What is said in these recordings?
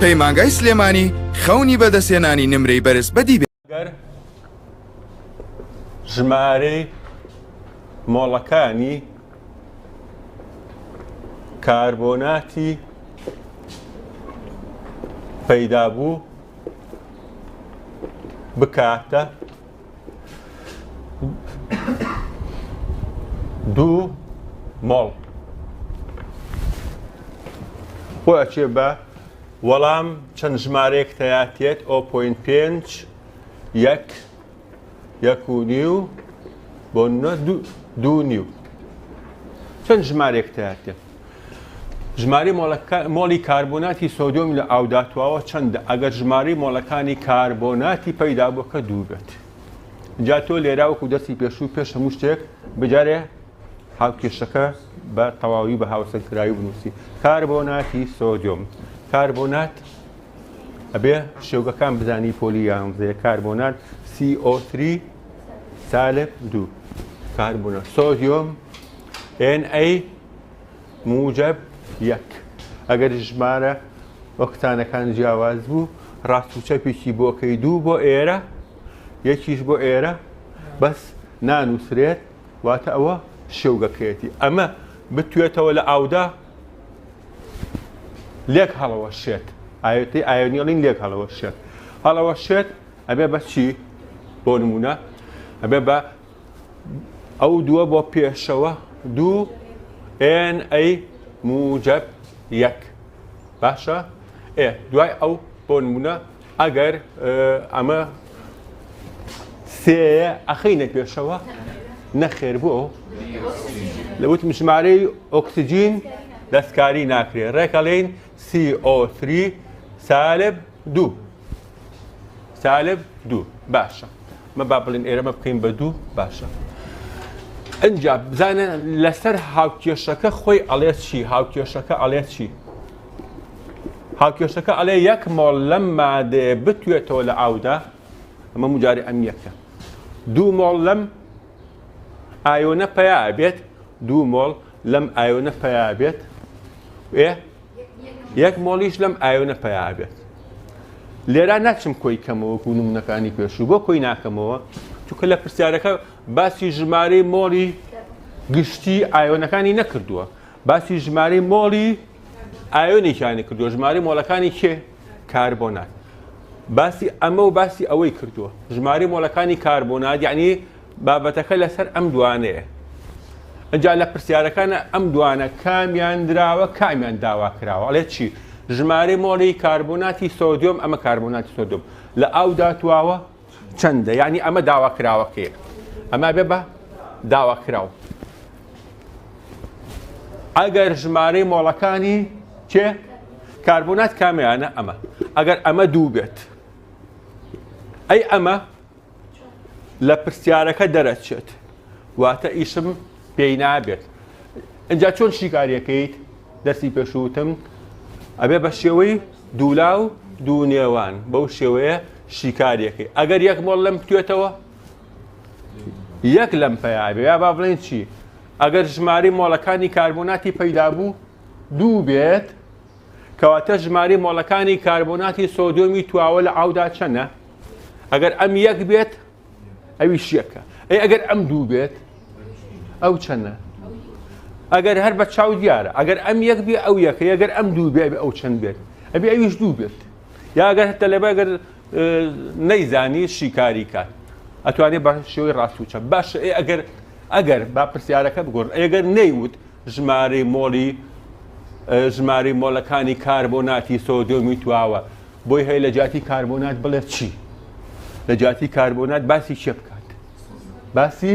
پەیمانگای سلێمانی خەونی بەدەستهێنانی نمرەی بەرز بەدی بێ. ئەگەر ژمارەی مۆڵەکانی کاربۆناتی پەیدابوو بکاتە دوو مۆڵ بۆ ئەچێ بە وەڵام چەند ژمارەیەک تیا تێت ئۆ پۆینت پێنج یەک یەک و نیو بۆ نە دوو نیو چەند ژمارێک تیا تێت ژمارەی مۆڵی کاربۆناتی سۆدیۆم لە ئاودا تواوە چەندە ئەگەر ژمارەی مۆڵەکانی کاربۆناتی پەیدا بووە کە دوو بێت جا تۆ لێرا وەکو دەستی پێشوو پێش هەموو شتێک بجارێ هاوکێشەکە بە تەواوی بە هاوسەنگکراوی بنووسی کاربۆناتی سۆدیۆم کاربۆنات ئەبێ شێوگەکان بزانی پۆلی یانزەیە کاربۆنات CO3 سالب دوو کاربۆنات سۆدیۆم Na موجەب یەک. ئەگەر ژمارە ئۆکتانەکان جیاواز بوو ڕاست و چەپێکی بۆ کەی دوو بۆ ئێرە یەکیش بۆ ئێرە بەس نانووسرێت واتە ئەوە شێوگەکەیەتی ئەمە بتوێتەوە لە ئاودا لێک هەڵەوەشێت ئاەتی ئایۆنیڵین لێک هەڵەوەشێت هەڵەوەشێت ئەبێ بە چی بۆ نمونە ئەبێ بە ئەو دووە بۆ پێشەوە دوو ئێن ئەی موجب یەک باشە ئێ دوای ئەو بۆ نمونە ئەگەر ئەمە سێ ئەخینە پێشەوە نەخێر بۆ لە وتم ژمارەی ئۆکسجین دەستکاری ناکرێ ڕێکەڵین CO3 سالب دوو سالب دوو باشە مە با بڵێن ئێرەمە بکەین بە دوو باشە ئەجا بزانە لەسەر هاوکێشەکە خۆی ئەڵێ چی هاوکێشەکە ئەڵێ چی هاوکێشەکە ئەڵێ یەک مۆڵ لەم مادەیە بتوێتەوە لە ئاودا ئەمە مجاری ئەم یەکە دوو مۆڵ لەم ئایۆنە پیا بێت دوو مۆڵ لەم ئایۆنە پیا بێت ئێ یەک مۆڵیش لەم ئایۆنە پەیا بێت. لێرا ناچم کۆی کەمەوە وەکو نمونەکانی پێشوو بۆ کۆی ناکەمەوە چونکە لە پرسیارەکە باسی ژمارەی مۆڵی گشتی ئایۆنەکانی نەکردووە باسی ژمارەی مۆڵی ئایۆنێکیانی کردووە ژمارەی مۆڵەکانی کێ کاربۆنات باسی ئەمە و باسی ئەوەی کردووە ژمارەی مۆڵەکانی کاربۆنات یعنی بابەتەکە لەسەر ئەم دوانەیە. ئنجا لە پرسیارەکانە ئەم دوانە کامیان دراوە کامیان داوا کراوە ئەڵێ چی؟ ژمارەی مۆڵی کاربۆناتی سۆدیۆم ئەمە کاربۆناتی سۆدیۆم لە ئاودا تواوە چەندە یعنی ئەمە داوا کراوەکەیە ئەمە بێ بە داوا کراو ئەگەر ژمارەی مۆڵەکانی چێ کاربۆنات کامیانە ئەمە ئەگەر ئەمە دوو بێت ئەی ئەمە لە پرسیارەکە دەرەچێت واتە ئیشم پێی نابێت ئینجا چۆن شیکاریەکەیت دەرسی پێشووتم ئەبێ بە شێوەی دوولا و دوو نێوان بەو شێوەیە شیکاریەکەی ئەگەر یەک مۆڵ لەم بتوێتەوە یەک لەم پەیابێ یا با بڵێن چی ئەگەر ژماری مۆڵەکانی کاربۆناتی پەیدا بوو دوو بێت کەواتە ژماری مۆڵەکانی کاربۆناتی سۆدیۆمی تواوە لە ئاودا چەنە؟ ئەگەر ئەم یەک بێت ئەویش یەکە ئەی ئەگەر ئەم دوو بێت ئەو چەنە ئەگەر هەر بە چاو دیارە ئەگەر ئەم یەک بێ ئەو یەکە ئەگەر ئەم دوو بێ ئەو چەند بێت ئەبێ ئەویش دوو بێت یا ئەگەر تەلەبە ئەگەر نەیزانی شیکاری کات ئەتوانێت بە شێوەی ڕاست و چەپ باشە ئێ ئەگەر ئەگەر با پرسیارەکە بگۆڕ ئەگەر نەیوت ژمارەی مۆڵی ژمارەی مۆڵەکانی کاربۆناتی سۆدیۆمی تواوە بۆی هەیە لە جیاتی کاربۆنات بڵێ چی؟ لە جیاتی کاربۆنات باسی چێ بکات؟ باسی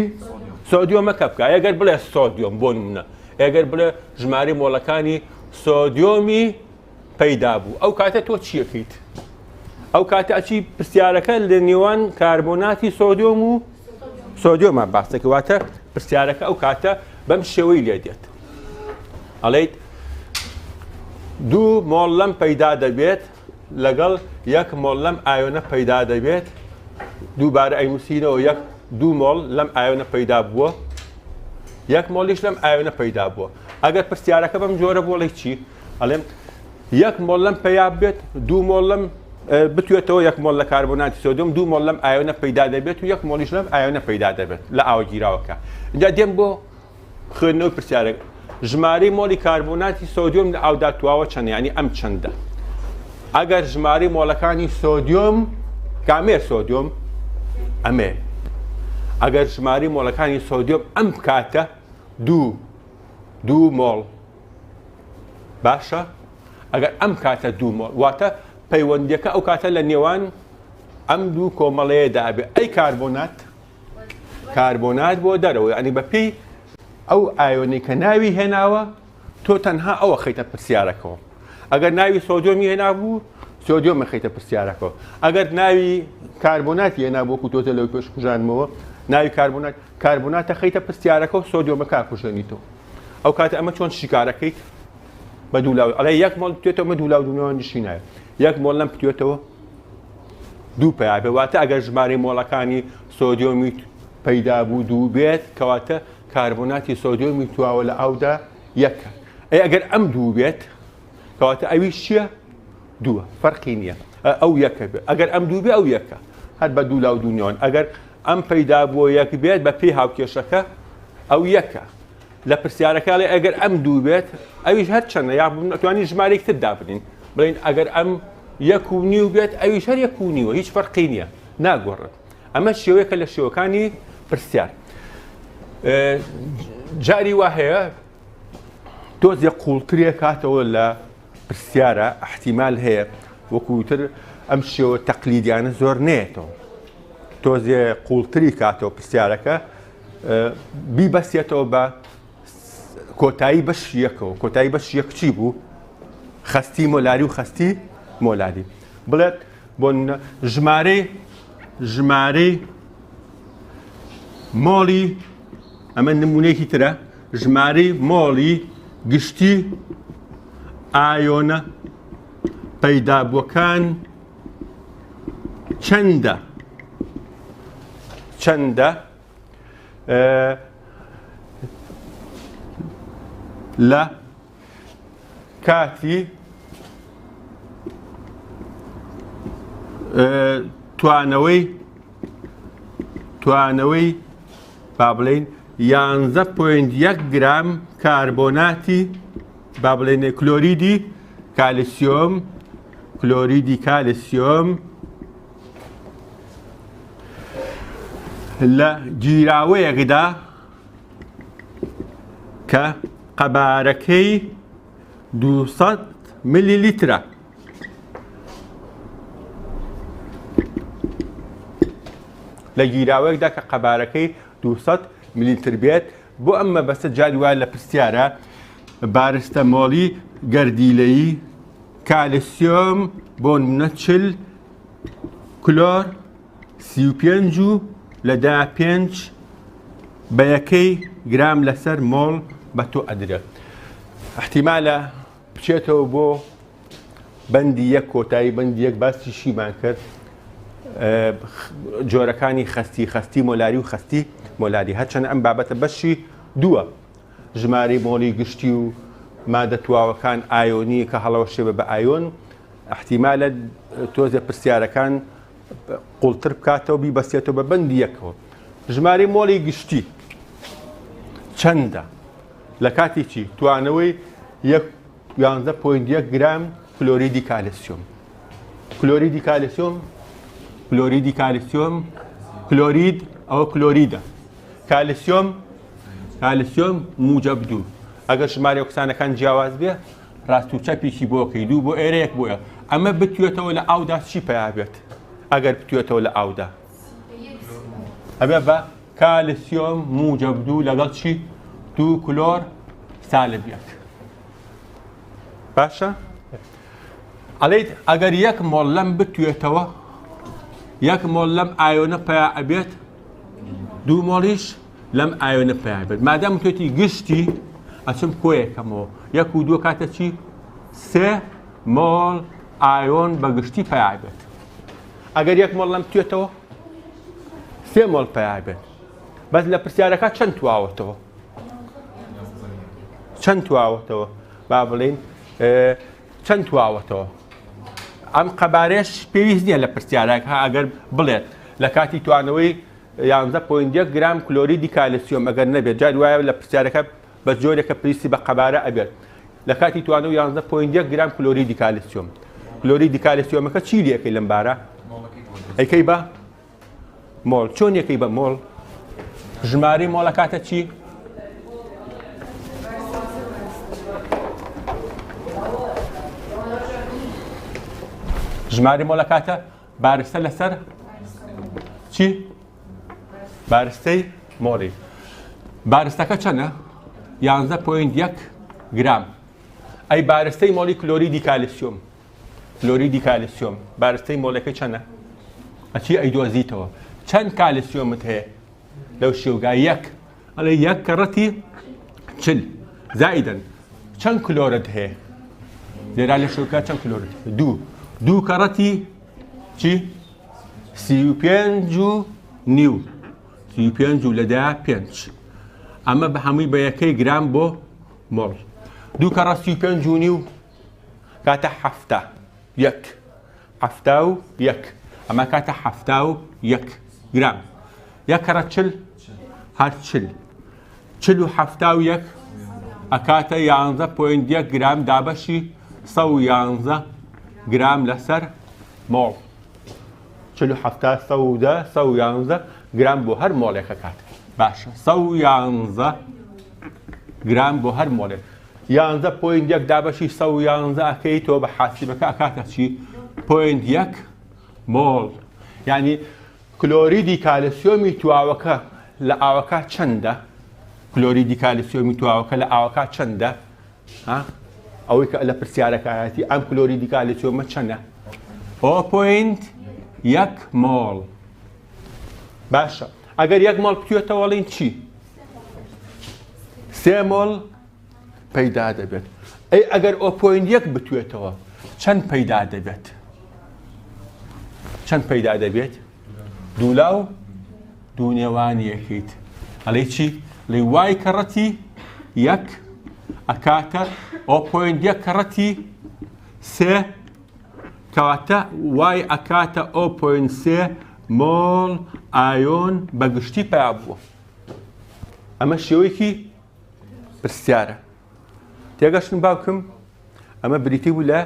سۆدیۆمەکە بکە ئەگەر بڵێ سۆدیۆم بۆ نمونە ئەگەر بڵێ ژمارەی مۆڵەکانی سۆدیۆمی پەیدا بوو ئەو کاتە تۆ چیەکەیت؟ ئەو کاتە ئەچی پرسیارەکە لە نێوان کاربۆناتی سۆدیۆم و سۆدیۆمە باسەکە واتە پرسیارەکە ئەو کاتە بەم شێوەی لێ دێت ئەڵێیت دوو مۆڵ لەم پەیدا دەبێت لەگەڵ یەک مۆڵ لەم ئایۆنە پەیدا دەبێت دووبارە ئەینوسینەوە یەک دوو مۆڵ لەم ئایۆنە پەیدا بووە یەک مۆڵیش لەم ئایۆنە پەیدا بووە ئەگەر پرسیارەکە بەم جۆرە بۆڵی چی ئەڵێم یەک مۆڵ لەم پەیا بێت دوو مۆڵ لەم بتوێتەوە یەک مۆڵ لە کاربۆناتی سۆدیۆم دوو مۆڵ لەم ئایۆنە پەیدا دەبێت و یەک مۆڵیش لەم ئایۆنە پەیدا دەبێت لە ئاوە گیراوەکە. اینجا دێم بۆ خوێندنەوەی پرسیارێک ژمارەی مۆڵی کاربۆناتی سۆدیۆم لە ئاودا تواوە چەند یعنی ئەم چەندە ئەگەر ژمارەی مۆڵەکانی سۆدیۆم کامێ سۆدیۆم ئەمێ ئەگەر ژمارەی مۆڵەکانی سۆدیۆم ئەم بکاتە دوو دوو مۆڵ باشە ئەگەر ئەم کاتە دوو مۆڵ واتە پەیوەندیەکە ئەو کاتە لە نێوان ئەم دوو کۆمەڵەیەدا ئەبێ ئەی کاربۆنات کاربۆنات بۆ دەرەوە یعنی بە پێی ئەو ئایۆنی کە ناوی هێناوە تۆ تەنها ئەوە خەیتە پرسیارەکەەوە ئەگەر ناوی سۆدیۆمی هێنابوو سۆدیۆم خەیتە پرسیارەکەەوە ئەگەر ناوی کاربۆناتی هێنا بۆ تۆزە لەو پێش کوژانمەوە ناوی کاربۆنات کاربۆناتە خەیتە پرسیارەکە و سۆدیۆمەکە کوژێنیتەوە ئەو کاتە ئەمە چۆن شیکارەکەیت بە دوو لاو ئەڵێ یەک مۆڵ بتوێتەوە مە دوو لاو دوو نێوان نایە یەک مۆڵ لەم بتوێتەوە دوو پیا بێ واتە ئەگەر ژمارەی مۆڵەکانی سۆدیۆمی پەیدا بوو دوو بێت کەواتە کاربۆناتی سۆدیۆمی تواوە لە ئاودا یەکە ئەی ئەگەر ئەم دوو بێت کەواتە ئەویش چییە دووە فەرقی نییە ئەو یەکە بێت ئەگەر ئەم دوو بێ ئەو یەکە هەر بە دوو لاو دوو نێوان ئەگەر ئەم پەیدا بووە یەک بێت بە پێی هاوکێشەکە ئەو یەکە لە پرسیارەکە ئەڵێ ئەگەر ئەم دوو بێت ئەویش هەر چەندە یا ئەتوانی ژمارەیەک تر دابنین بڵێین ئەگەر ئەم یەک و نیو بێت ئەویش هەر یەک و نیوە هیچ فەرقی نییە ناگۆڕێت ئەمە شێوەیەکە لە شێوەکانی پرسیار جاری وا هەیە تۆزێ قوڵترێ کاتەوە لە پرسیارە احتیمال هەیە وەکوتر ئەم شێوە تەقلیدیانە زۆر نێتەوە تۆزێ قوڵتری کاتەوە پرسیارەکە بیبەستێتەوە بە کۆتایی بەشی یەکەوە کۆتایی بەشی یەک چی بوو خەستی مۆلاری و خەستی مۆلاری بڵێت بۆ ژمارەی ژمارەی مۆڵی ئەمە نمونەیەکی ترە ژمارەی مۆڵی گشتی ئایۆنە پەیدابووەکان چەندە چەندە لە کاتی توانەوەی توانەوەی با بڵین یانزە point یەک گرام کاربۆناتی با بڵێن کلۆریدی کالسیۆم کلۆریدی کالسیۆم لە گیراوەیەکدا کە قەبارەکەی 200 ملیلیترە. لە گیراوەیەکدا کە قەبارەکەی 200 ملیلیتر بێت بۆ ئەم مەبەستە جاری وایە لە پرسیارە بارستە مۆڵی گەردیلەیی کالسیۆم بۆ نمونە 40 کلۆر 35 و لە دا پێنج بە یەکەی گرام لەسەر مۆڵ بە تۆ ئەدرێت احتیمالە بچێتەوە بۆ بەندی یەک کۆتایی بەندی یەک باسی شیمان کرد جۆرەکانی خەستی خەستی مۆلاری و خەستی مۆلاری هەرچەند ئەم بابەتە بەشی دووە ژمارەی مۆڵی گشتی و مادە تواوەکان ئایۆنی کە هەڵەوەشێ بە ئایۆن احتیمالە تۆزێ پرسیارەکان قوڵتر بکاتەوە بیبەستێتەوە بە بەندی یەکەوە ژمارەی مۆڵی گشتی چەندە لە کاتی چی توانەوەی یەک 11.1 گرام کلۆریدی کالسیۆم کلۆریدی کالسیۆم کلۆریدی کالسیۆم کلۆرید ئەوە کلۆریدە کالسیۆم کالسیۆم موجب دوو ئەگەر ژمارە ئۆکسانەکان جیاواز بێ ڕاست و چەپێکی بۆکەی دوو بۆ ئێرە یەک بۆیە ئەمە بتوێتەوە لە ئاودا چی پیا بێت ئەگەر بتوێتەوە لە ئاودا ئەبێ بە کالسیۆم موجب دوو لەگەڵ چی دوو کلۆر سالب یەک باشە ئەڵێیت ئەگەر یەک مۆڵ لەم بتوێتەوە یەک مۆڵ لەم ئایۆنە پیا ئەبێت دوو مۆڵیش لەم ئایۆنە پیا بێت مادام توێتی گشتی ئەچم کۆیەکەمەوە یەک و دووە کاتە چی سێ مۆڵ ئایۆن بە گشتی پیا بێت ئەگەر یەک مۆڵ لەم بتوێتەوە سێ مۆڵ پیا بێت بەس لە پرسیارەکە چەند تواوەتەوە چەند تواوەتەوە با بڵین. چەند تواوەتەوە؟ ئەم قەبارەیەش پێویست نییە لە پرسیارەکە ئەگەر بڵێت لە کاتی توانەوەی 11.1 گرام کلۆریدی کالسیۆم ئەگەر نەبێت جار وایە لە پرسیارەکە بە جۆرێکە پێویستی بە قەبارە ئەبێت لە کاتی توانەوە 11.1 گرام کلۆریدی کالسیۆم کلۆریدی کالسیۆمەکە چی لەکەی لەم بارە ئەیکەی بە مۆڵ چۆن یەکەی بە مۆڵ ژمارەی مۆڵەکاتە چی؟ ژمارەی مۆڵەکاتە بارستە لەسەر چی؟ بارستەی مۆڵی بارستەکە چەنە؟ 11.1 گرام ئەی بارستەی مۆڵی کلۆریدی کالسیۆم کلۆریدی کالسیۆم بارستەی مۆڵەکەی چەنە؟ ئەچی ئەیدۆزیتەوە چەند کالسیۆمت هەیە لەو شێوگا یەک ئەڵێ یەک کەڕەتی چل زائیدەن چەند کلۆرت هەیە لێرا لە شێوگا چەند کلۆرت دوو دوو کەڕەتی چی 35 و نیو 35 و لەدا پێنج ئەمە بە هەمووی بە یەکەی گرام بۆ مۆڵ دوو کەڕە 35 و نیو کاتە 71 71 ئەمە کاتە 71 گرام یەک کەڕە چل هەر چل چل و 71 ئەکاتە 11.1 گرام دابەشی 111 گرام لەسەر مۆڵ چل و حەفتا 110 111 گرام بۆ هەر مۆڵێک ئەکات باشە 111 گرام بۆ هەر مۆڵێک 11.1 دابەشی 111 ئەکەیتەوە بە حاسیبەکە ئەکاتە چی؟ point یەک مۆڵ یعنی کلۆریدی کالسیۆمی تواوەکە لە ئاوەکە چەندە؟ کلۆریدی کالسیۆمی تواوەکە لە ئاوەکە چەندە؟ ئەوەی کە لە پرسیارەکایەتی ئەم کلۆریدی کالسیۆمە چەندە؟ o point یەک مۆڵ باشە ئەگەر یەک مۆڵ بتوێتەوە ئەڵێین چی؟ سێ مۆڵ پەیدا دەبێت ئەی ئەگەر o point یەک بتوێتەوە چەند پەیدا دەبێت؟ چەند پەیدا دەبێت؟ دوولا و دوو نێوانیەکەیت ئەڵێ چی؟ ڵی y کەڕەتی یەک ئەکاتە o point یەک کەڕەتی سێ کەواتە y ئەکاتە o point سێ مۆڵ ئایۆن بە گشتی پیا بووە ئەمە شێوەیەکی پرسیارە تێگەشتن باوکم ئەمە بریتی بوو لە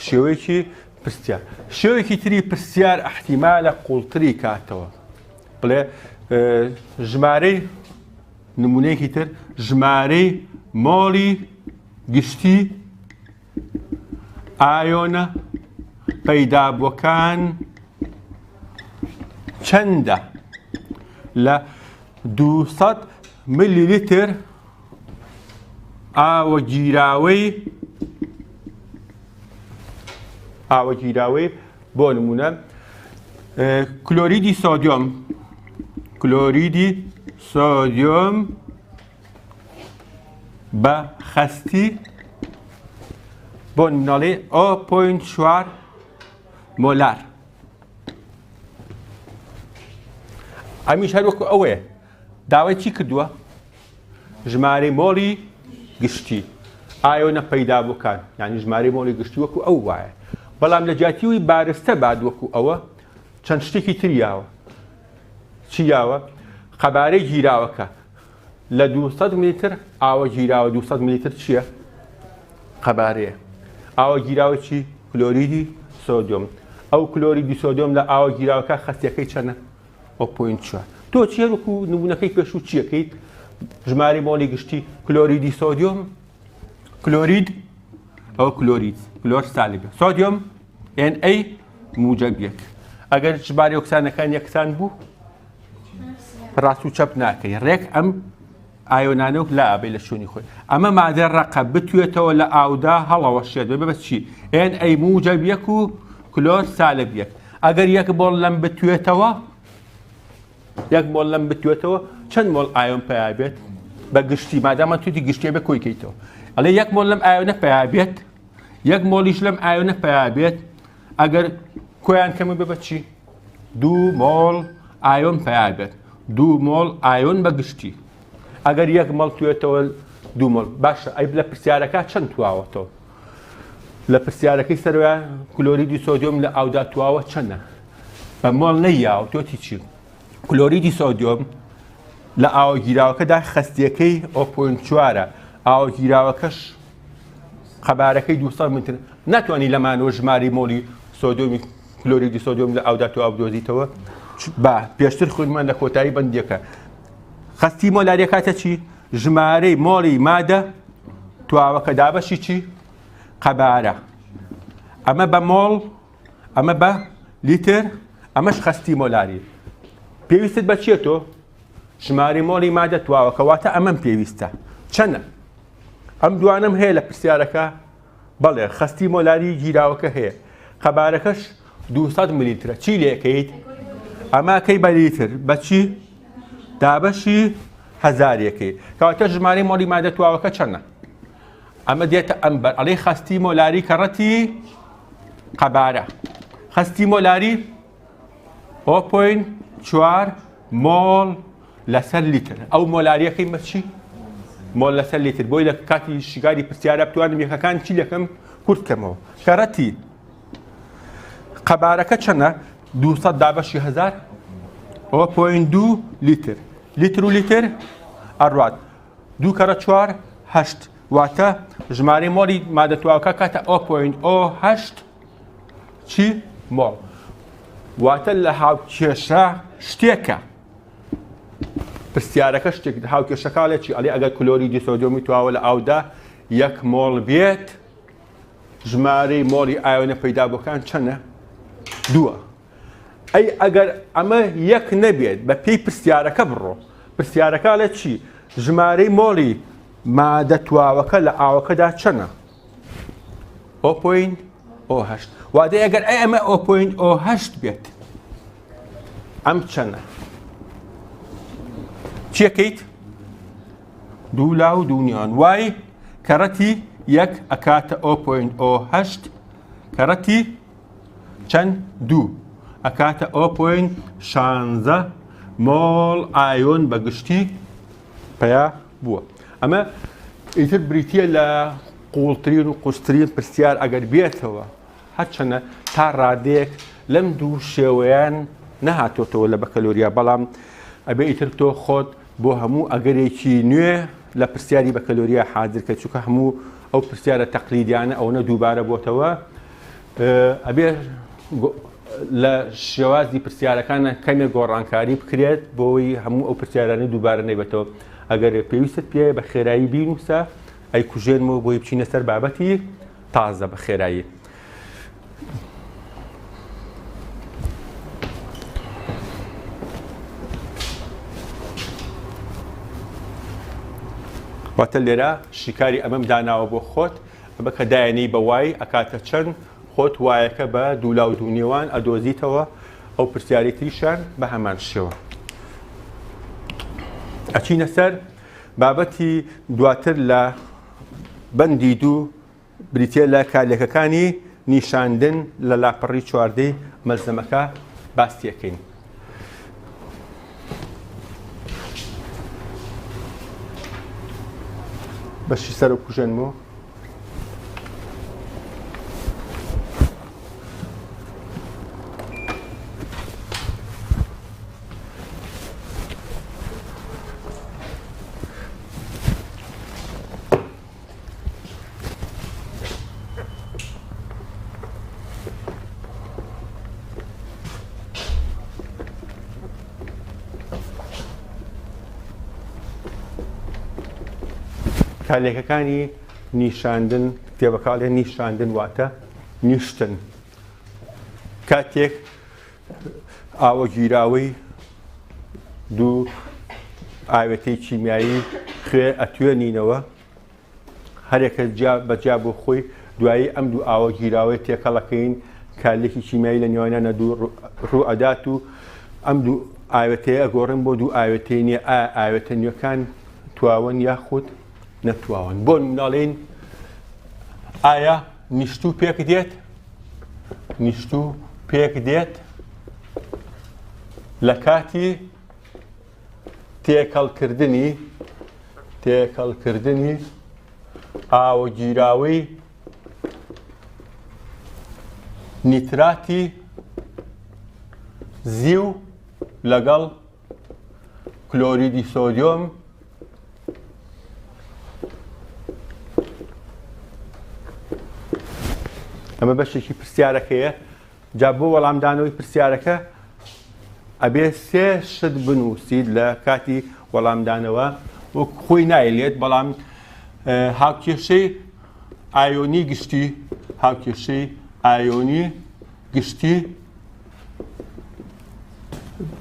شێوەیەکی پرسیار شێوەیەکی تری پرسیار احتیمالە قوڵتری کاتەوە بڵێ ژمارەی نمونەیەکی تر ژمارەی مۆڵی گشتی ئایۆنە پەیدابووەکان چەندە لە 200 ملیلیتر ئاوەگیراوەی ئاوەگیراوەی بۆ نمونە کلۆریدی سۆدیۆم کلۆریدی سۆدیۆم بە خەستی بۆ نمونەڵی o point چوار مۆلار ئەمیش هەر وەکو ئەوەیە داوای چی کردووە ژمارەی مۆڵی گشتی ئایۆنە پەیدابووەکان یعنی ژمارەی مۆڵی گشتی وەکو ئەو وایە بەڵام لە جیاتیوی بارستە باد وەکو ئەوە چەند شتێکی تر یاوە چی یاوە قەبارەی گیراوەکە لە 200 میلیتر ئاوە گیراوە 200 میلیتر چییە قەبارەیە ئاوە گیراوە چی کلۆریدی سۆدیۆم ئەو کلۆریدی سۆدیۆم لە ئاوە گیراوەکە خەستیەکەی چەنە o point چوار تۆ چی وەکو نمونەکەی پێشوو چیەکەیت ژمارەی مۆڵی گشتی کلۆریدی سۆدیۆم کلۆرید ئەو کلۆرید کلۆر سالبە سۆدیۆم Na موجب یەک ئەگەر ژمارەی ئۆکسانەکان یەکسان بوو ڕاست و چەپ ناکەی ڕێک ئەم ئایۆنانە و لا ئابێ لە شوێنی خۆی ئەمە مادە ڕەقە بتوێتەوە لە ئاودا هەڵەوەشێت بێ بە چی Na موجب یەک و کلۆر سالب یەک ئەگەر یەک مۆڵ لەم بتوێتەوە یەک مۆڵ لەم بتوێتەوە چەند مۆڵ ئایۆن پیا بێت بە گشتی مادامە توتی گشتیە بێ کۆی کەیتەوە ئەڵێ یەک مۆڵ لەم ئایۆنە پیا بێت یەک مۆڵیش لەم ئایۆنە پیا بێت ئەگەر کۆیان کەمە بێ بە چی دوو مۆڵ ئایۆن پیا بێت دوو مۆڵ ئایۆن بە گشتی ئەگەر یەک مۆڵ توێتەوە دوو مۆڵ باشە ئەی لە پرسیارەکە چەند تواوەتەوە؟ لە پرسیارەکەی سەرەوە کلۆریدی سۆدیۆم لە ئاودا تواوە چەندە؟ بە مۆڵ نەیاوە تۆ چی؟ کلۆریدی سۆدیۆم لە ئاوە گیراوەکەدا خەستیەکەی o point چوارە ئاوە گیراوەکەش قەبارەکەی 200 متر ناتوانانی لەمانەوە ژماری مۆڵی سۆدیۆمی کلۆریدی سۆدیۆم لە ئاودا تواو بدۆزیتەوە با پێشتر خوێنمان لە کۆتایی بەندیەکە خەستی مۆلاریە کاتە چی ژمارەی مۆڵی مادە تواوەکە دابەشی چی قەبارە ئەمە بە مۆڵ ئەمە بە لیتر ئەمەش خەستی مۆلاری پێویستت بە چیە تۆ ژماری مۆڵی مادە تواوەکە واتە ئەمەم پێویستە چەنە ئەم دوانم هەیە لە پرسیارەکە بەڵێ خەستی مۆلاری گیراوەکە هەیە قەبارەکەش 200 ملیترە چی لێکەیت ئەماکەی بە لیتر بەچی دابەشی هەزارێکەی کەواتە ژمارەی مۆڵی مادە تواوەکە چەنە ئەمە دێتە ئەم بەر ئەڵێ خەستی مۆلاری کەڕەتی قەبارە خەستی مۆلاری 0.4 مۆڵ لەسەر لیتر ئەو مۆلاریەکەی مەچی مۆل لەسەر لیتر بۆی لە کاتی شیکاری پرسیارە بتوانم یەکەکان چی لەکەم کورت کەمەوە کەڕەتی قەبارەکە چەنە 200 دابەشی هزار 0.2 لیتر لیتر و لیتر ئەڕوات دوو کەڕە چوار هەشت واتە ژمارەی مۆڵی مادە تواوەکە کاتە o point o هەشت چی مۆڵ واتە لە هاوکێشە شتێکە پرسیارەکە شتێک هاوکێشەکە چی ئەڵێ ئەگەر کلۆریدی سۆدیۆمی تواوە لە ئاودا یەک مۆڵ بێت ژمارەی مۆڵی ئایۆنە پەیدابووەکان چەنە دووە ئەی ئەگەر ئەمە یەک نەبێت بە پێی پرسیارەکە بڕۆ پرسیارەکە لە چی ژمارەی مۆڵی مادە تواوەکە لە ئاوەکەدا چەنە o point o هەشت وادە ئەگەر ئەی ئەمە o point o هەشت بێت ئەم چەنە چیەکەیت دوو لا و دوونیان y کەڕەتی یەک ئەکاتە o point o هەشت کەڕەتی چەند دوو ئەکاتە o point شانزە مۆڵ ئایۆن بە گشتی پەیا بووە ئەمە ئیتر بریتە لە قوڵترین و قورسترین پرسیار ئەگەر بێتەوە هەرچەنە تا ڕادەیەک لەم دوو شێوەیان نەهاتۆتەوە لە بەکەلۆریا بەڵام ئەبێ ئیتر تۆ خۆت بۆ هەموو ئەگەرێکی نوێ لە پرسیاری بەکەلۆریا حاضر کە چونکە هەموو ئەو پرسیارە تەقلیدیانە ئەوەنە دووبارە بۆتەوە ئەبێ لە شێوازی پرسیارەکانە کەمێک گۆڕانکاری بکرێت بۆی هەموو ئەو پرسیارانە دووبارە نەبێتەوە ئەگەر پێویستت پێ بە خێرایی بینوسە ئەی کوژێنمەوە بۆی بچینە سەر بابەتی تازە بە خێرایی. واتە لێرە شیکاری ئەمەم داناوە بۆ خۆت ئەمە کە دایەنەی بە y ئەکاتە چەند خۆت y ەکە بە دوولا و دوو نێوان ئەدۆزیتەوە ئەو پرسیاری تریشان بە هەمان شێوە ئەچینە سەر بابەتی دواتر لە بەندی دوو بریتە لە کارلێکەکانی نیشاندن لە لاپەڕی چواردەی مەلزەمەکە باستیەکەین. بەشی سەر و کوژێنمەوە. کارلێکەکانی نیشاندن کتێبەکە ئەڵێ نیشاندن واتە نیشتن کاتێک ئاوە گیراوەی دوو ئاوێتەی کیمیایی خوێ ئەتوێنینەوە هەرێکە جیا بە جیا بۆ خۆی دوایی ئەم دوو ئاوە گیراوەی تێکەڵەکەین کارلێکی کیمیایی لە نێوانیانە دوو ڕوو ئەدات و ئەم دوو ئاوێتەیە ئەگۆڕن بۆ دوو ئاوێتەی نوێ ئایا ئاوێتە نوێکان تواون یاخود نەتواون بۆ نمونە ئەڵێین ئایا نیشتوو پێک دێت نیشتوو پێک دێت لە کاتی تێکەڵکردنی تێکەڵکردنی ئاوەگیراوەی. نیتراتی زیو لەگەڵ کلۆریدی سۆدیۆم ئەمە بەشێکی پرسیارەکەیە جا بۆ وەڵامدانەوەی پرسیارەکە ئەبێ سێ شت بنووسیت لە کاتی وەڵامدانەوە وەک خۆی نایلێت بەڵام هاوکێشەی ئایۆنی گشتی هاوکێشەی ئایۆنی گشتی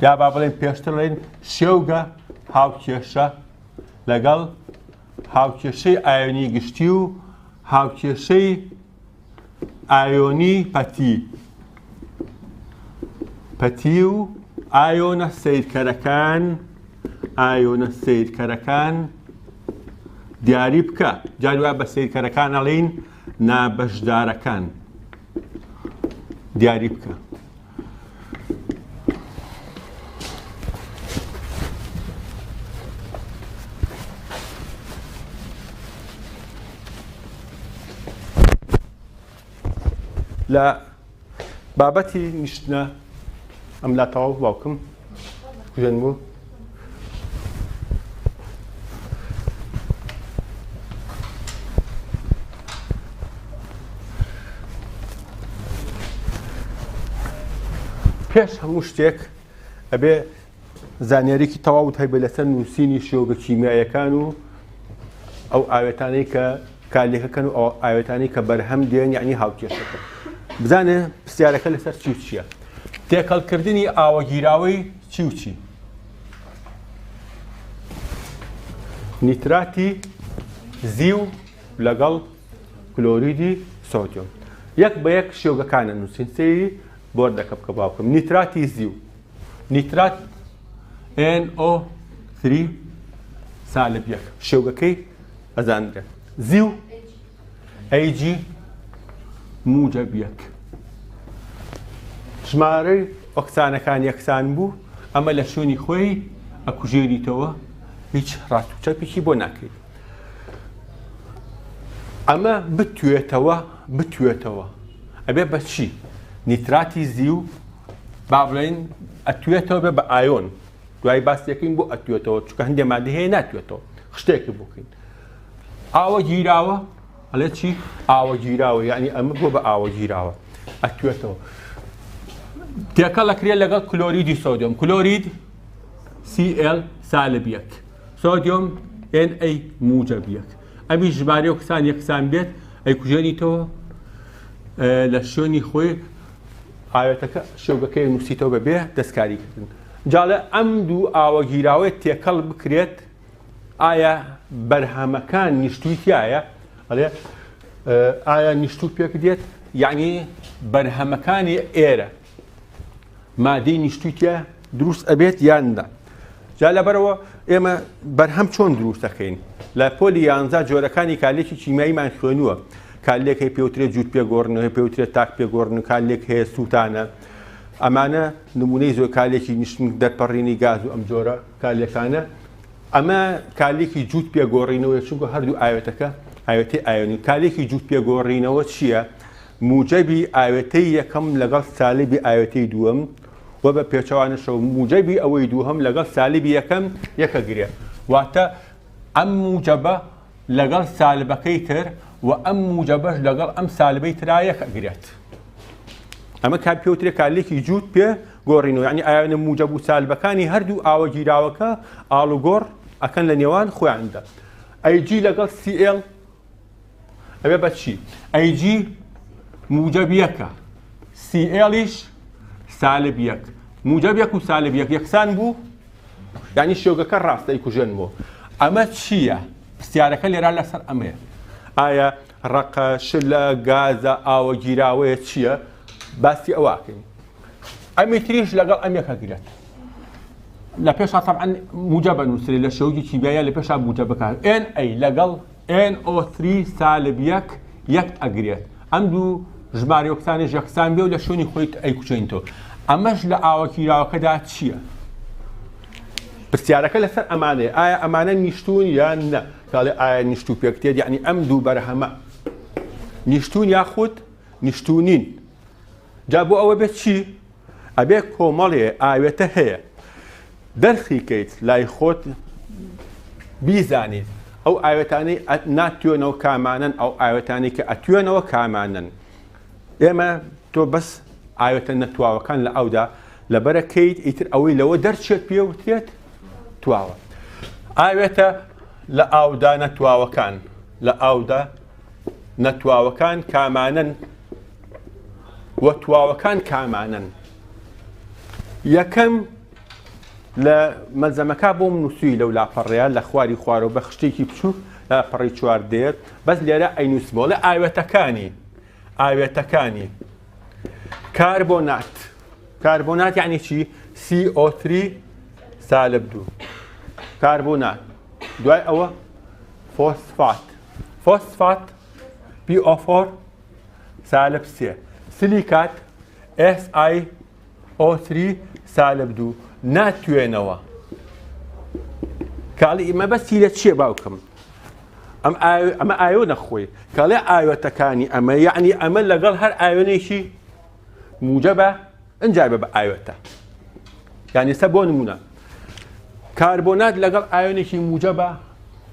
یا با بڵێن پێشتر ڵێن شێوگە هاوکێشە لەگەڵ هاوکێشەی ئایۆنی گشتی و هاوکێشەی ئایۆنی پەتی پەتی و ئایۆنە سەیرکەرەکان ئایۆنە سەیرکەرەکان دیاری بکە جاری وا بە سەیرکەرەکان ئەڵێین نابەشدارەکان دیاری بکە. لە بابەتی نیشتنە ئەم لا تەواو باوکم کوژێن بوو پێش هەموو شتێک ئەبێ زانیاریکی تەواوت هەبێ لەسەر نووسینی شێوگە کیمیایەکان و ئەو ئاوێتانەی کە کارلێکەکەن و ئەو ئاوێتانەی کە بەرهەم دێن یعنی هاوکێشەکە بزانێ پرسیارەکە لەسەر چی و چییە تێکەڵکردنی ئاوەگیراوەی چی و چی نیتراتی زیو لەگەڵ کلۆریدی سۆدیۆم یەک بە یەک شێوگەکانە نووسین سەیری بۆردەکە بکە باوکم نیتراتی زیو نیترات NO3 سالب یەک شێوگەکەی ئەزانرێت زیو AG موجب یەک ژمارەی ئۆکسانەکان یەکسان بوو ئەمە لە شوێنی خۆی ئەکوژێریتەوە هیچ ڕاست و چەپێکی بۆ ناکەیت ئەمە بتوێتەوە بتوێتەوە ئەبێ بە چی نیتراتی زیو با بڵێین ئەتوێتەوە بێ بە ئایۆن دوای باسیەکەین بۆ ئەتوێتەوە چونکە هەندێک مادە هەیە ناتوێتەوە خشتێکی بکەین ئاوە گیراوە ئەڵێ چی ئاوە گیراوە یعنی ئەمە بۆ بە ئاوە گیراوە ئەتوێتەوە تێکەڵ ئەکرێت لەگەڵ کلۆریدی سۆدیۆم کلۆرید Cl سالب یەک سۆدیۆم Na موجب یەک ئەمی ژمارە و کسان یەکسان بێت ئەیکوژێنیتەوە لە شوێنی خۆی ئاوێتەکە شێوگەکەی نووسیتەوە بەبێ دەستکاریکردن جاڵێ ئەم دوو ئاوە گیراوەی تێکەڵ بکرێت ئایا بەرهەمەکان نیشتووی تایە ئەڵێ ئایا نیشتوو پێک دێت یعنی بەرهەمەکانی ئێرە مادەی نیشتووی تیا دروست ئەبێت یان نا جا لەبەرەوە ئێمە بەرهەم چۆن دروست دەکەین لە پۆلی یانزا جۆرەکانی کارلێکی کیمیاییمان خوێنووە کارلێک هەیە پێوترێت جووت پێگۆڕن هەیە پێوترێت تاک پێگۆڕن و کارلێک هەیە سووتانە ئەمانە نمونەی زۆر کارلێکی نیشتن دەرپەڕینی گاز و ئەم جۆرە کارلێکانە ئەمە کارلێکی جووت پێگۆڕینەوەی چونکە هەردوو ئاوێتەکە ئاوێتەی ئایۆنی کارلێکی جووت پێگۆڕینەوە چییە؟ موجەبی ئاوێتەی یەکەم لەگەڵ سالبی ئاوێتەی دووەم و بە پێچەوانەشەوە موجەبی ئەوەی دووهەم لەگەڵ سالبی یەکەم یەکەگرێ واتە ئەم موجەبە لەگەڵ سالبەکەی تر و ئەم موجەبەش لەگەڵ ئەم سالبەی ترا یەکەگرێت ئەمە کار پێوترێ کارلێکی جووت پێ گۆڕینەوە یعنی ئایۆنە موجەب و سالبەکانی هەردوو ئاوە گیراوەکە ئاڵوگۆڕ ئەکەن لە نێوان خۆیاندا ئەیجی لەگەڵ CL ئەبێ بە چی؟ ئەیجی موجەب یەکە CL یش سالب یەک موجەب یەک و سالب یەک یەکسان بوو یعنی شێوگەکە ڕاستە ئەیکوژێنمەوە ئەمە چییە؟ پرسیارەکە لێرە لەسەر ئەمەیە ئایا ڕەقە شلە گازە ئاوە گیراوەیە چییە؟ باسی ئەوەکەین ئەمی تریش لەگەڵ ئەم یەکە گرێت لە پێشا طبعا موجەبە نووسرێ لە شێوگی کیمیایە لە پێشا موجەبەکە Na لەگەڵ NO3 سالب یەک یەک ئەگرێت ئەم دوو ژمارە یۆکسانەش یەکسان بێ و لە شوێنی خۆی ئەیکوژێنیتەوە ئەمەش لە ئاوە گیراوەکەدا چییە؟ پرسیارەکە لەسەر ئەمانەیە ئایا ئەمانە نیشتون یان نە کاڵێ ئایا نیشتوو پێک تێت یعنی ئەم دوو بەرهەمە نیشتون یاخود نیشتونین. جا بۆ ئەوە بێت چی؟ ئەبێ کۆمەڵێ ئاوێتە هەیە دەرخی کەیت لای خۆت بیزانیت ئەو ئاوێتانەی ناتوێنەوە کامانەن ئەو ئاوێتانەی کە ئەتوێنەوە کامانەن ئێمە تۆ بەس ئاوێتە نەتواوەکان لە ئەودا لەبەرە کەیت ئیتر ئەوەی لەوە دەرچێت پێوترێت تواوە ئاوێتە لە ئاودا نەتواوەکان لە ئاودا نەتواوەکان کامانەن و تواوەکان کامانەن؟ یەکەم لە مەلزەمەکە بۆم نووسوی لەو لاپەڕەیە لە خواری خوارەوە بە خشتێکی بچووک لە پەڕی چوار دێت بەس لێرە ئەینووسمەوە لە ئاوێتەکانی ئاوێتەکانی کاربۆنات کاربۆنات یعنی چی CO3 سالب دوو کاربۆنات دوای ئەوە فۆسفات فۆسفات PO4 سالب سێ سلیکات SiO3 سالب دوو ناتوێنەوە کاڵی مەبەستی لە چییە باوکم ئەم ئەمە ئایۆنە خۆی کاڵێ ئاوێتەکانی ئەمە یعنی ئەمە لەگەڵ هەر ئاوێنێکی موجەبە ئەجا بە بە ئاوێتە یعنی سە بۆ نمونە کاربۆنات لەگەڵ ئایۆنێکی موجەبە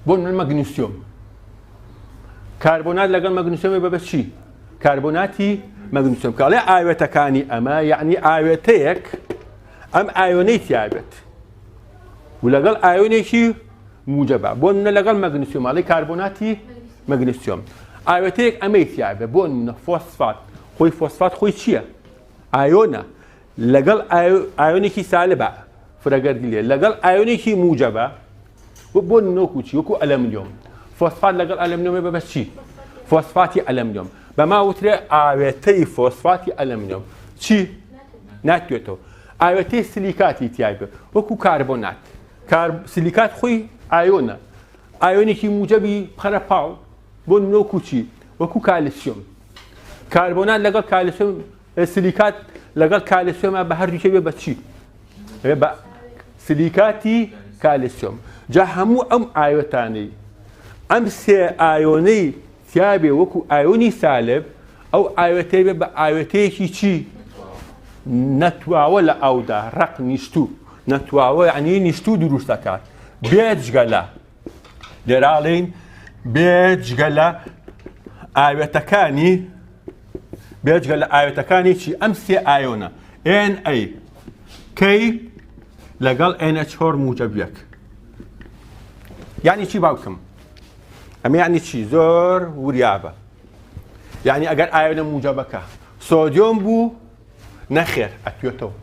بۆ من مەگنیسیۆم کاربۆنات لەگەڵ مەگنیسیۆم بە بە چی کاربۆناتی مەگنیسیۆم کاڵێ ئاوێتەکانی ئەمە یعنی ئاوێتەیەک ئەم ئایۆنەی تیابێت و لەگەڵ ئایۆنێکی موجەبە بۆ نمونە لەگەڵ مەگنیسیۆم ئەڵێ کاربۆناتی مەگنیسیۆم ئاوێتەیەک ئەمەی تیابێ بۆ نمونە فۆسفات خۆی فۆسفات خۆی چییە؟ ئایۆنە لەگەڵ ئایۆنێکی سالبە فرەگەردی لێ لەگەڵ ئایۆنێکی موجەبە بۆ نۆکو چی وەکو ئەلەمنیۆم فۆسفات لەگەڵ ئەلەمنیۆم بە بە چی فۆسفاتی ئەلەمنیۆم بەما وترێ ئاوێتەی فۆسفاتی ئەلەمنیۆم چی ناتوێتەوە ئاوێتەی سلیکاتی تایبە وەکو کاربۆنات کار سلیکات خۆی ئایۆنە ئایۆنێکی موجەبی بخەرە پاڵ بۆ نمونە وەکو چی وەکو کالسیۆم کاربۆنات لەگەڵ کالسیۆم سلیکات لەگەڵ کالسیۆمە بە هەردووکێ بێ بە چی بە سلیکاتی کالسیۆم جا هەموو ئەم ئایۆتانەی ئەم سێ ئایۆنەی تیابێ وەکو ئایۆنی سالب ئەو ئاوێتەی بێ بە ئاوێتەیەکی چی نەتواوە لە ئاودا ڕق نیشتوو نەتواوە یعنی نیشتوو دروست دەکات بێجگە لە لێراڵین بێجگە لە ئاوێتەکانی بێجگە لە ئاوێتەکانی چی ئەم سێ ئایۆنە NA K لەگەڵ NH4 موجب یەک یعنی چی باوکم ئەمە یعنی چی زۆر وریابە یعنی ئەگەر ئایۆنە موجەبەکە سۆدیۆم بوو نەخێر ئەتوێتەوە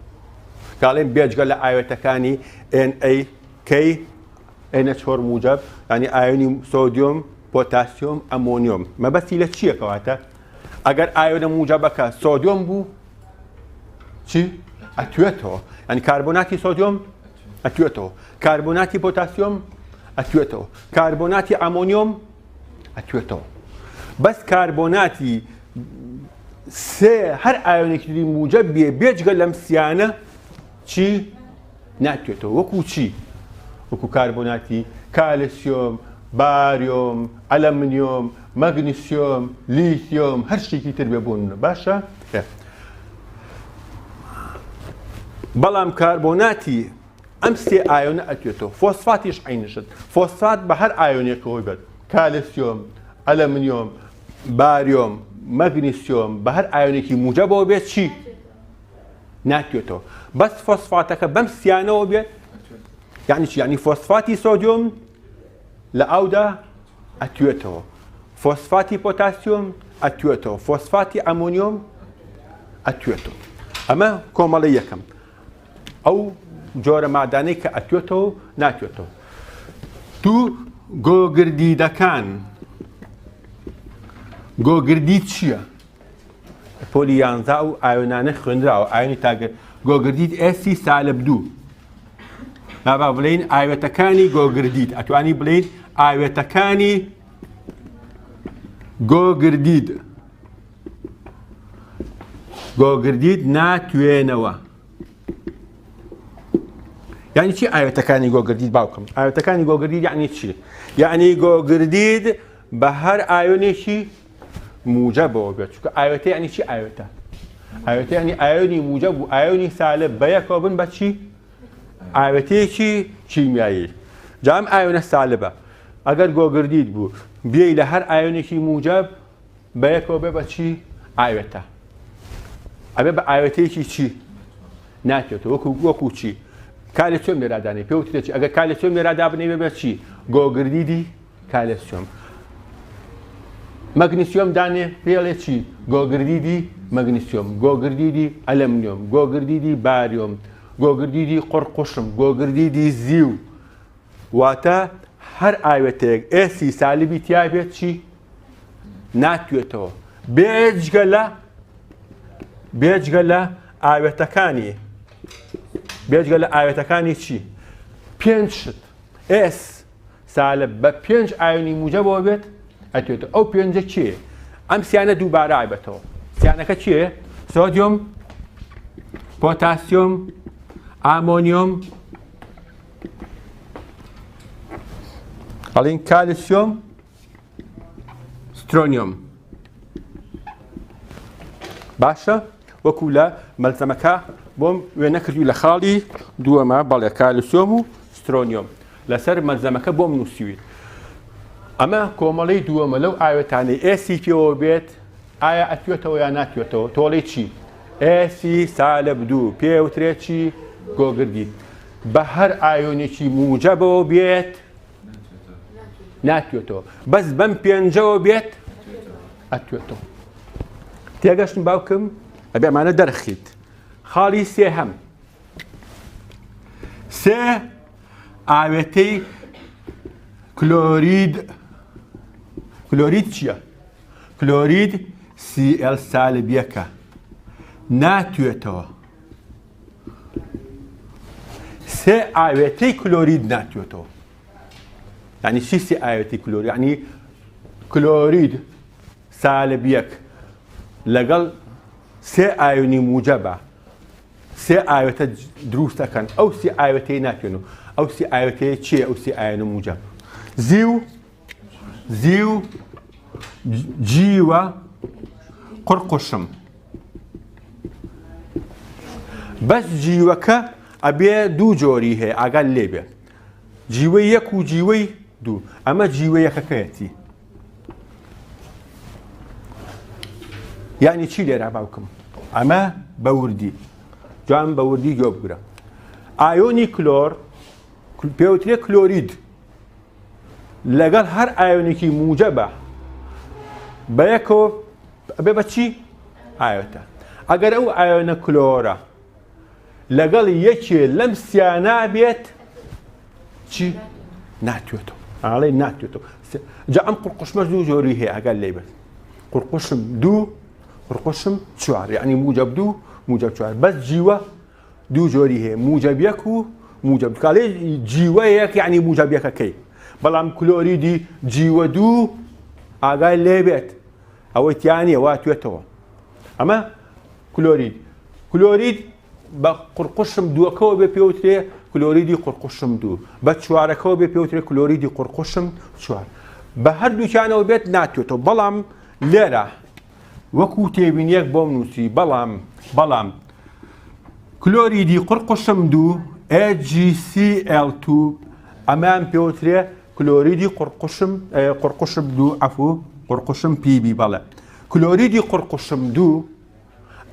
کاڵێن بێجگە لە ئاوێتەکانی NAK NH4 موجب ینی ئایۆنی سۆدیۆم پۆتاسیۆم ئەمۆنیۆم مەبەستی لە چییە کەواتە ئەگەر ئایۆنە موجەبەکە سۆدیۆم بوو چی ئەتوێتەوە ینی کاربۆناتی سۆدیۆم ئەتوێتەوە کاربۆناتی پۆتاسیۆم ئەتوێتەوە کاربۆناتی ئەمۆنیۆم ئەتوێتەوە بەس کاربۆناتی سێ هەر ئایۆنێکی تری موجەب بێ بێجگە لەم سیانە چی ناتوێتەوە وەکو چی وەکو کاربۆناتی کالسیۆم باریۆم ئەلەمنیۆم مەگنیسیۆم لیثیۆم هەر شتێکی تر بێ بوون باشە بەڵام کاربۆناتی ئەم سێ ئایۆنە ئەتوێتەوە فۆسفاتیش عەینشت فۆسفات بە هەر ئایۆنێکەوە بێت کالسیۆم ئەلەمنیۆم باریۆم مەگنیسیۆم بە هەر ئایۆنێکی موجەبەوە بێت چی ناتوێتەوە بەس فۆسفاتەکە بەم سیانەوە بێت یعنی چی یعنی فۆسفاتی سۆدیۆم لە ئاودا ئەتوێتەوە فۆسفاتی پۆتاسیۆم ئەتوێتەوە فۆسفاتی ئەمۆنیۆم ئەتوێتەوە ئەمە کۆمەڵی یەکەم ئەو جۆرە مادانەی کە ئەتوێتەوە و ناتوێتەوە. دوو گۆگردیدەکان گۆگردی چییە؟ پۆلی یانزا و ئایۆنانە خوێنراوە ئایۆنی تاگەر گۆگردید ئێسی سالب دوو با بڵین ئاوێتەکانی گۆگردید ئەتوانی بڵین ئاوێتەکانی گۆگردید گۆگردید ناتوێنەوە یعنی چی ئاوێتەکانی گۆگردید باوکم ئاوێتەکانی گۆگردید یعنی چی یعنی گۆگردید بە هەر ئایۆنێکی موجەبەوە بێت چونکە ئاوێتە یعنی چی ئاوێتە ئاوێتە یعنی ئایۆنی موجەب و ئایۆنی سالب بەیەکەوە بن بە چی؟ ئاوێتەیەکی کیمیایی. جا ئەم ئایۆنە سالبە ئەگەر گۆگردیت بوو بێی لە هەر ئایۆنێکی موجەب بەیەکەوە بێ بە چی؟ ئاوێتە. ئەبێ بە ئاوێتەیەکی چی؟ ناتێتەوە وەکو وەکو چی؟ کالسیۆم لێرا دانێ پێ وترێت چی؟ ئەگەر کالسیۆم لێرا دابنێ بێ بە چی؟ گۆگردیدی کالسیۆم. مەگنیسیۆم دانێ پێڵێ چی؟ گۆگردیدی مەگنیسیۆم، گۆگردیدی ئەلەمنیۆم، گۆگردیدی باریۆم، گۆگردیدی قوڕقوشم، گۆگردیدی زیو. واتە هەر ئاوێتەیەک S ی سالبی تیا بێت چی؟ ناتوێتەوە بێجگە لە بێجگە لە ئاوێتەکانی بێجگە لە ئاوێتەکانی چی؟ پێنج شت S سالب بە پێنج ئایۆنی موجەبەوە بێت ئەتوێتەوە ئەو پێنجە کێ؟ ئەم سیانە دووبارە ئابێتەوە سیانەکە کێ؟ سۆدیۆم پۆتاسیۆم ئامۆنیۆم ئەڵین کالسیۆم سترۆنیۆم باشە وەکو لە مەلزەمەکە بۆم وێنە کردووی لە خاڵی دووەمە بەڵێ کالسیۆم و سترۆنیۆم لەسەر مەلزەمەکە بۆم نووسیویت ئەمە کۆمەڵەی دووەمە لەو ئاوێتانەی S ی پێوە بێت ئایا ئەتوێتەوە یا ناتوێتەوە تۆڵی چی S ی سالب دوو پێوترێت چی گۆگردی بە هەر ئایۆنێکی موجەبەوە بێت ناتوێتەوە بەس بەم پێنجەوە بێت ئەتوێتەوە تێگەشتن باوکم ئەبێ ئەمانە دەرخیت خاڵی سێهەم سێ ئاوێتەی کلۆرید کلۆرید چییە؟ کلۆرید Cl سالب یەکە ناتوێتەوە سێ ئاوێتەی کلۆرید ناتوێتەوە یعنی چی سێ ئاوێتەی کلۆر یعنی کلۆرید سالب یەک لەگەڵ سێ ئایۆنی موجەبە سێ ئاوێتە دروست ئەکەن ئەو سێ ئاوێتەی ناتوێن و ئەو سێ ئاوێتەیە چییە ئەو سێ ئایۆنە موجەب زیو زیو جیوە قڕقوشم بەس جیوەکە ئەبێ دوو جۆری هەیە ئاگات لێ بێ جیوەی یەک و جیوەی دوو ئەمە جیوە یەکەکەیەتی یعنی چی لێرا باوکم ئەمە بە وردی جوان بە وردی گوێ بگرە ئایۆنی کلۆر پێوترێ کلۆرید لەگەڵ هەر ئایۆنێکی موجەبە بەیەکەوە ئەبێ بە چی ئاوێتە ئەگەر ئەو ئایۆنە کلۆرە لەگەڵ یەکێ لەم سیانە بێت چی ناتوێتەوە ئاڵێ ناتوێتەوە جا ئەم قڕقشمە دوو جۆری هەیە ئەگەر لێ بێت قڕقشم دوو قڕقشم چوار یعنی موجب دوو موجب چوار بەس جیوە دوو جۆری هەیە موجب یەک و موجب کاڵێ جیوە یەک یعنی موجب یەکەکەی بەڵام کلۆریدی جیوە دوو ئاگای لێ بێت ئەوەی تیانە وا توێتەوە ئەمە کلۆرید کلۆرید بە قڕقشم دووەکەوە بێ پێوترێ کلۆریدی قڕقشم دوو بە چوارەکەوە بێ پێوترێ کلۆریدی قڕقشم چوار بە هەردووکیانەوە بێت ناتوێتەوە بەڵام لێرە وەکو تێبینیەک بۆم نووسی بەڵام بەڵام کلۆریدی قڕقشم دوو AgCl2 ئەمان پێوترێ کلۆریدی قڕقشم قڕقشم دوو عەفو قڕقشم PB بەڵێ کلۆریدی قڕقشم دوو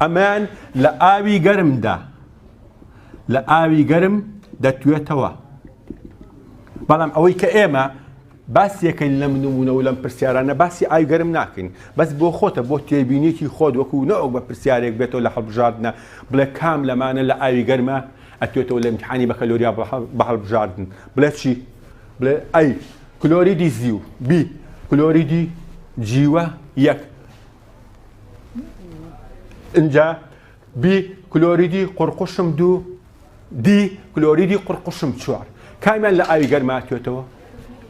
ئەمان لە ئاوی گەرمدا لە ئاوی گەرم دەتوێتەوە بەڵام ئەوەی کە ئێمە باسیەکەین لەم نمونە و لەم پرسیارانە باسی ئاوی گەرم ناکەین بەس بۆ خۆتە بۆ تێبینێکی خۆت وەکو نەوەک بە پرسیارێک بێتەوە لە هەڵبژاردنە بڵێ کام لەمانە لە ئاوی گەرمە ئەتوێتەوە لە امتحانی بەکەلۆریا بە هەڵبژاردن بڵێ چی بڵێ A کلۆریدی زیو B کلۆریدی جیوە یەک ئینجا B کلۆریدی قورقوشم دوو D کلۆریدی قورقوشم چوار کامیان لە ئاوی گەرما توێتەوە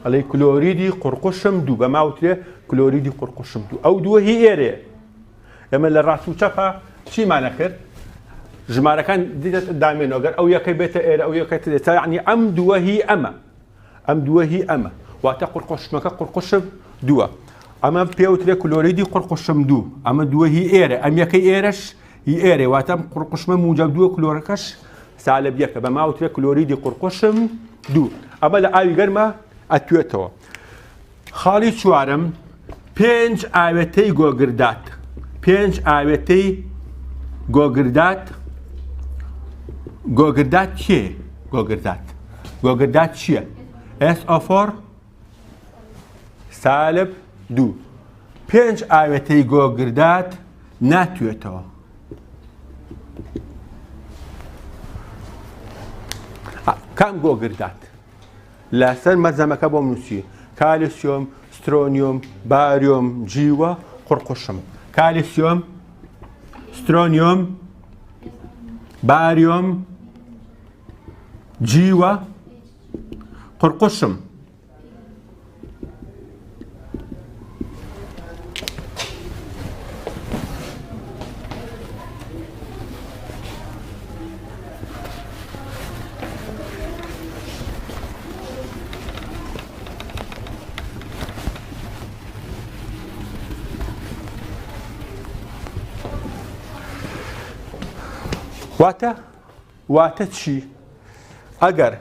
ئەڵێ کلۆریدی قورقوشم دوو بە ماوترێ کلۆریدی قورقوشم دوو ئەو دووە هی ئێرێ ئێمە لە ڕاست و چەپە چیمانە کرد ژمارەکان دامێنەوە گەر ئەو یەکەی بێتە ئێرە ئەو یەکەی ترێتە یعنی ئەم دووە هی ئەمە ئەم دووە هی ئەمە واتە قورقوشمەکە قورقوشم دووە ئەمە پێوترێ کلۆریدی قورقوشم دوو ئەمە دووە هی ئێرە ئەم یەکەی ئێرەش ی ئێرێ واتە ئەم قوڕقوشمە موجەب دووە کلۆرەکەش سالب یەکە بە ماوترێ کلۆریدی قوڕقوشم دوو ئەمە لە ئاوی گەرمە ئەتوێتەوە خاڵی چوارم پێنج ئاوێتەی گۆگردات پێنج ئاوێتەی گۆگردات گۆگردات چیە گۆگردات گۆگردات چییە SO4 سالب دوو پێنج ئاوێتەی گۆگردات ناتوێتەوە. کام گۆگردات لەسەر مەزەمەکە بۆم نووسی کالیسیۆم سترۆنیۆم باریۆم جیوە قڕقشم کالیسیۆم سترۆنیۆم باریۆم جیوە قڕقشم واتە واتە چی ئەگەر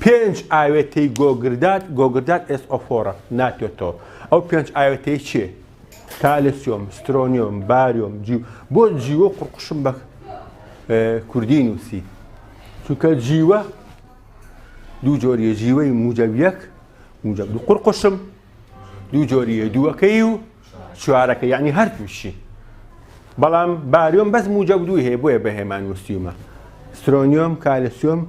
پێنج ئاوێتەی گۆگردات گۆگردات SO4 ە ناتێتەوە ئەو پێنج ئاوێتەی چێ کالسیۆم سترۆنیۆم باریۆم جیو بۆ جیوە قڕقشم بە کوردی نووسی چونکە جیوە دوو جۆریە جیوەی موجب یەک موجب دوو قڕقشم دوو جۆریە دووەکەی و چوارەکە یعنی هەردووشی بەڵام باریۆم بەس موجب دووی هەیە بۆیە بەهێمان نووسیومە سترۆنیۆم کالسیۆم.